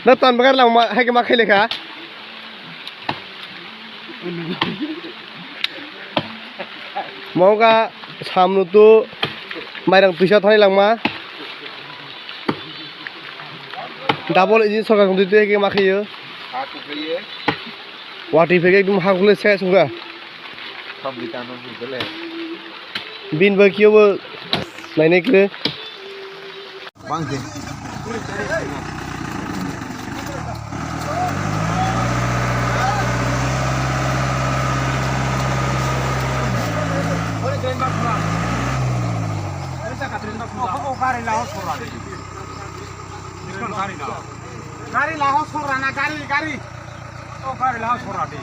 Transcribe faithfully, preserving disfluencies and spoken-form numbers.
Na tan bagar lang ma, hai ke ma khaile kha. Mongka samnu tu mairang tuisa thani langma. Double engine sorkar kong twi twi ke ma khayo. Wati phege ekdum ha kule se sungka. Bin bai kiyo bo nainai kre. Bangke. Gari laho sora na, gari, gari. O gari laho sora di.